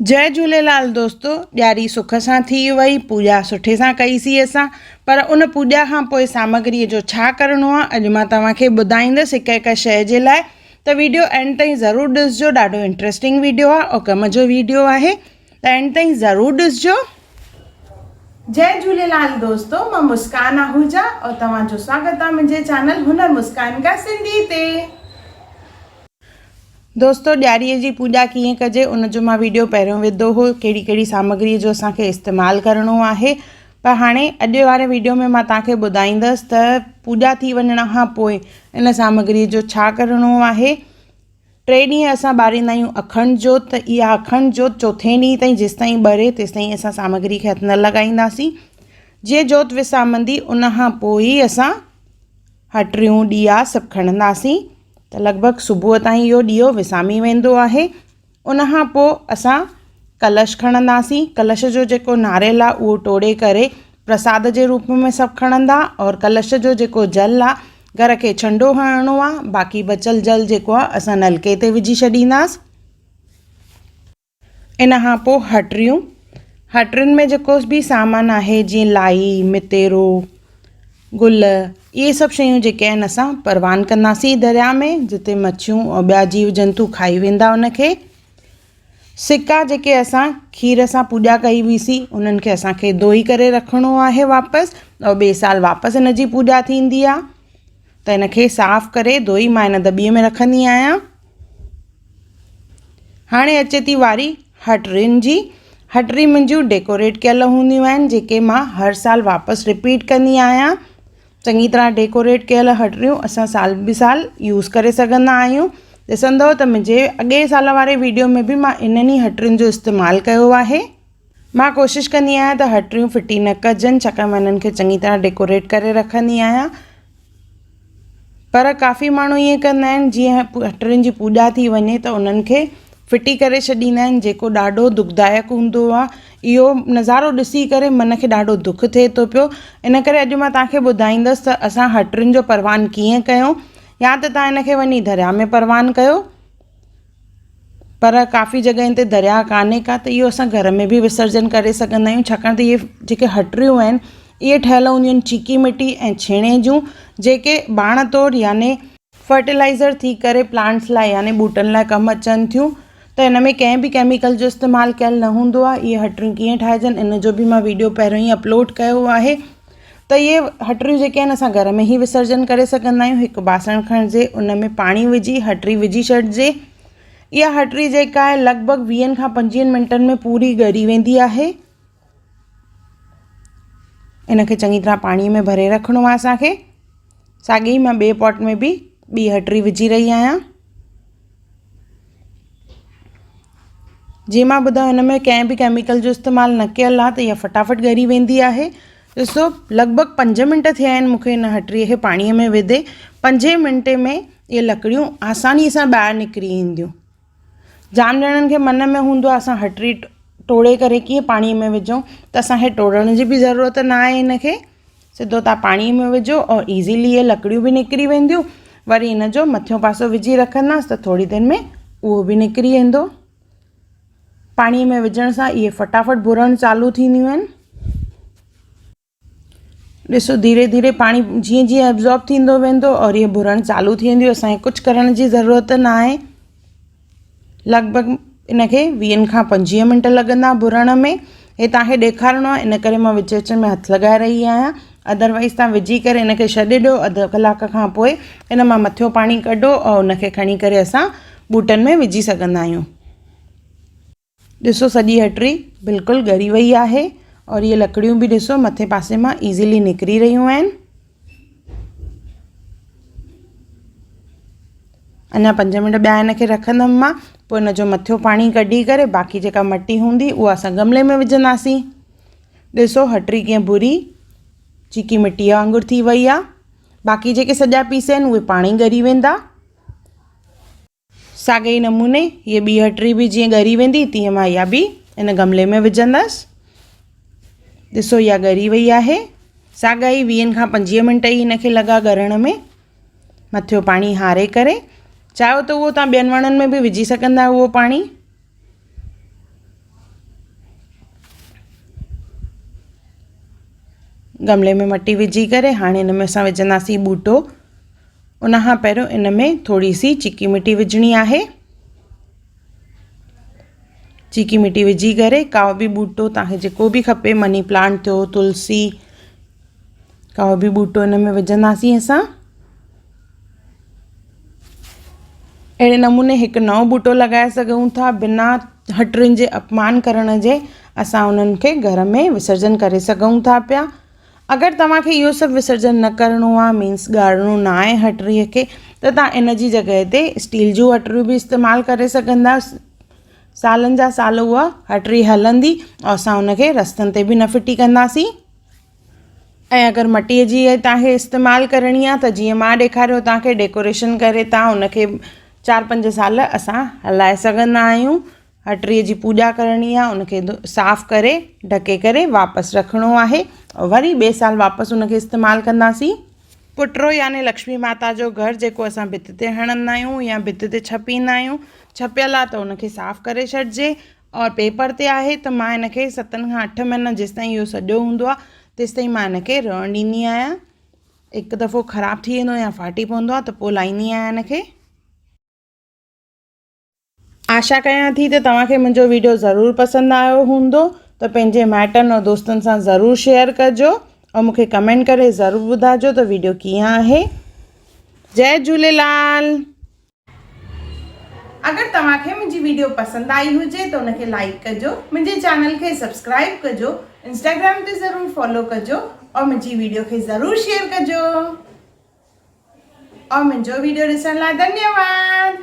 جئي جهوليلال دوستو ڏياري سک سان ٿي وئي پوڄا سٺي سان ڪئي سي اسان پر ان پوڄا کان پوء سامگري جو ڇا ڪرڻو آ اڄ مان توهان کي ٻڌائيندس هڪ هڪ شيء جي لاء ته ويڊيو اينڊ تائين ضرور ڏسجو ڏاڍو انٽريسٽنگ ويڊيو آ اور ڪم جو ويڊيو آهي ته اينڊ تائين ضرور ڏسجو. جئي جهوليلال دوستو مان مسڪان آهوجا اور توهان جو سواگت آ منهنجي چينل هنر مسڪان ڪا سنڌي تي. دوستو ڏياريء جي پوڄا ڪيئن ڪجي ان جو مان ويڊيو پهريون وڌو هو ڪهڙي ڪهڙي سامگري جو اسان کي استعمال ڪرڻو آهي پر هاڻي اڄ واري ويڊيو ۾ مان توهان کي ٻڌائيندس ته پوڄا ٿي وڃڻ کان پوء ان سامگري جو ڇا ڪرڻو آهي ٽي ڏينهن اسان ٻاريندا آهيون اکنڊ جوت ته اها اکنڊ جوت چوٿين ڏينهن تائين جيستائين ٻري تيستائين اسان سامگري کي هٿ نه لڳائينداسين جيئن جوت وسامندي ان کان پوء ئي اسان هٽريون ڏيئا سڀ کڻنداسين ته لڳ ڀڳ صبح تائين اهو ڏيئو وسامي ويندو آهي. ان کان پوء اسان ڪلش کڻنداسين. ڪلش جو جيڪو ناريل آهي اهو ٽوڙي ڪري پرساد جي روپ ۾ سڀ کڻندا اور ڪلش جو جيڪو جل آهي گهر کي ڇنڊو هڻڻو آهي باقي بچيل جل جيڪو آهي اسان نلڪي تي وجهي ڇڏينداسين. ان کان پوء هٽريون، هٽرين ۾ جيڪو به سامان آهي جيئن لائي، متيرو، گل اهي سڀ شيون جيڪي آهن اسان پروان ڪنداسين درياء ۾ جتي مڇيون ۽ ٻيا جيو جنتو کائي ويندا ان کي. سڪا جيڪي اسان کير سان پوڄا ڪئي هئي سي انهن کي اسان کي ڌوئي ڪري رکڻو آهي واپس ۽ ٻئي سال واپس ان جي پوڄا ٿيندي آهي ته ان کي صاف ڪري ڌوئي مان ان دٻي ۾ رکندي آهيان. هاڻي اچي ٿي واري هٽرين جي. هٽري منهنجون ڊيڪوريٽ ڪيل هونديون آهن جيڪي مان هر سال واپس رپيٽ ڪندي آهيان. چڱي طرح ڊيڪوريٽ ڪيل هٽريون اسان سال به سال يوز ڪري سگهندا آهيون. ڏسندؤ ته منهنجي اڳئين سال واري ويڊيو ۾ به مان انهن ئي هٽرين جو استعمال ڪيو آهي. مان ڪوشش ڪندي آهيان ته هٽريون ڦٽي نه ڪجن ڇاڪاڻ مان انهن کي چڱي طرح ڊيڪوريٽ ڪري رکندي آهيان پر ڪافي ماڻهو ائين ڪندا آهن جيئن هٽرين جي پوڄا ٿي وڃي ته انهن کي ڦٽي ڪري ڇڏيندا آهن جيڪو ڏاڍو دکدائڪ هوندو آهي اهو نظارو ڏسي ڪري من کي ڏاڍو دک ٿئي ٿو پيو ان ڪري اڄ مان توهان کي ٻڌائيندس ته اسان هٽرين جو پروان ڪيئن ڪيون يا ته توهان ان کي وڃي درياء ۾ پروان ڪيو پر ڪافي جڳهين تي درياهه ڪانهي ڪا ته اهو اسان گهر ۾ به وسرجن ڪري سگهندا آهيون ڇاڪاڻ ته اهي جيڪي هٽڙيون آهن اهي ٺهيل هونديون آهن چيڪي مٽي ۽ ڇيڻي جون جيڪي ڀاڻ طور يعني فرٽيلائزر ٿي ڪري پلانٽس لاء يعني ٻوٽن لاء ڪم اچن ٿيون ته هن ۾ ڪنهن به ڪيميڪل جو استعمال ڪيل نه هوندو آهي اهي هٽڙيون ڪيئن ٺاهجن ان جو به مان ويڊيو پهريون ئي اپلوڊ ڪيو آهي ته اهي هٽڙيون جيڪي آهن اسان گهر ۾ ئي وسرجن ڪري سگهندا آهيون هڪ باسڻ کڻجي ان ۾ پاڻي وجهي هٽڙي وجهي ڇڏجي اها هٽڙي جيڪا آهي لڳ ڀڳ ويهن کان پنجويهن منٽن ۾ پوري ڳري ويندي آهي ان کي چڱي طرح پاڻي ۾ ڀري رکڻو آهي اسانکي ساڳي ئي مان ٻئي پاٽ ۾ به ٻي هٽڙي وجهي رهي آهيان جيئن مان ٻڌايو هن ۾ ڪنهن به ڪيميڪل جو استعمال نه ڪيل آهي ته اها فٽافٽ ڳري ويندي آهي ڏسو لڳ ڀڳ پنج منٽ ٿيا آهن مون کي هن هٽڙيء کي پاڻيء ۾ وڌي پنجين منٽي ۾ اهي لڪڙيون آسانيء سان ٻاهر نڪري اينديون جام ڄڻن کي من ۾ هوندو آهي اسان هٽڙي ٽوڙي ڪري ڪيئن پاڻيء ۾ وجهون ته اسان کي ٽوڙڻ جي به ضرورت نه آهي هن کي سڌو توهان پاڻيء ۾ وجهو اور ايزيلي اهي لڪڙيون به نڪري وينديون وري ان جو مٿيون پاسو وجهي رکنداس ته ٿوري دير ۾ اهو به نڪري ويندو پاڻيء ۾ وجهڻ سان اهي فٽافٽ ڀرڻ چالو ٿينديون آهن ڏسو ڌيري ڌيري پاڻي جيئن جيئن ابزارب ٿيندو ويندو اور اهي ڀرڻ چالو ٿي وينديون اسان کي ڪجهه ڪرڻ جي ضرورت نه آهي لڳ ڀڳ ان کي ويهن کان پنجويهه منٽ لڳندا ڀرڻ ۾ هي توهان کي ڏيکارڻو آهي ان ڪري مان وچ وچ ۾ هٿ لڳائي رهي آهيان ادروائز توهان وجهي ڪري ان کي ڇڏي ڏيو اڌ ڪلاڪ کان پوء ان مان مٿيون پاڻي ڪڍو ۽ ان کي کڻي ڪري اسان ٻوٽن ۾ وجهي سگهندا آهيون. ڏسو سڄي هٽڙي بلڪل ڳري وئي آهي اور اهي لڪڙيون به ڏسو مٿي پاسي مان ايزيلي نڪري رهيون آهن. اڃا پنج منٽ ٻيا هن کي رکندم مان پوء هن جو مٿيون پاڻي ڪڍي ڪري باقي جيڪا مٽي هوندي اها اسان گملي ۾ وجهنداسين. ڏسو هٽڙي ڪيئن ڀوري چيڪي مٽيء وانگر ٿي وئي آهي. باقي جيڪي سڄا پيس آهن اهي پاڻ ئي ڳري ويندا. ساڳئي ئي نموني هيء ٻي هٽڙي به جيئن ڳري ويندي تيئن مان اها به ان گملي ۾ وجهندس. ڏسو اها ڳري وئي آهي. ساڳا ئي ويهن کان پنجويهه منٽ ئي هن کي لڳا ڳرڻ ۾. مٿيو پاڻي هاري ڪري چاهيو ته اهو توهان ٻين وڻن ۾ به وجهي سگهندا آهيو اهو پاڻي. گملي ۾ مٽي وجهي ڪري هاڻي ان ۾ اسان وجهنداسين ٻوٽو. ان کان پهريون ان ۾ ٿوري سي چيڪي مٽي وجهڻي آهي. چيڪي مٽي وجهي ڪري ڪائو به ٻوٽو توهان کي جيڪو به کپي مني پلانٽ ٿيو تلسي ڪائو به ٻوٽو ان ۾ وجهنداسين اسان. اهڙي نموني هڪ نئون ٻوٽو لڳائي سگهون ٿا بنا هٽڙين جي اپمان ڪرڻ جي اسان انهن کي گهر ۾ وسرجن ڪري سگهون ٿا پيا اگر توهان کي اهو سڀ وسرجن نه ڪرڻو آهي مينس ڳاڙڻو نه آهي هٽڙيء کي ته توهان ان جي جڳهه تي اسٽيل جون هٽڙيون به استعمال ڪري سگهندا سالن جا سال اها هٽڙي هلندي ۽ اسان ان کي رستن تي به نه ڦٽي ڪنداسين ۽ اگر مٽيء جي توهان کي استعمال ڪرڻي آهي ته جيئن مان ڏيکاريو توهان کي ڊيڪوريشن ڪري توهان ان کي چار پنج سال اسان هلائي سگهندا آهيون هٽڙيء جي پوڄا ڪرڻي آهي ان کي صاف ڪري ڍڪي ڪري واپس رکڻو آهي وري ٻئي سال واپس ان کي استعمال ڪنداسين. پٽرو يعني لڪشمي ماتا جو گهر جيڪو اسان ڀت تي هڻندا آهيون يا ڀت تي ڇپيندا آهيون ڇپيل آهي ته ان کي صاف ڪري ڇڏجي اور پيپر تي آهي ته مان هن کي ستن کان اٺ مهينا جيستائين اهو سڄو هوندو آهي تيستائين مان هن کي رهڻ ڏيندي آهيان هڪ دفعو خراب ٿي ويندو يا ڦاٽي پوندو آهي ته پوء لاهيندي آهيان هن کي. آشا ڪيان ٿي ته توهان کي منهنجو ويڊيو ضرور پسند آيو هوندو ته پنهنجي مائٽن اور دوستن سان ضرور شيئر ڪجو اور مون کي ڪمينٽ ڪري ضرور ٻڌائجو ته ويڊيو ڪيئن آهي جئي جهوليلال. اگر توهان کي منهنجي ويڊيو پسند آئي هجي ته ان کي لائيڪ ڪجو منهنجي چينل کي سبسڪرائيب ڪجو انسٽاگرام تي ضرور فالو ڪجو اور منهنجي ويڊيو کي ضرور شيئر ڪجو اور منهنجو ويڊيو ڏسڻ لاء ڌنيواد.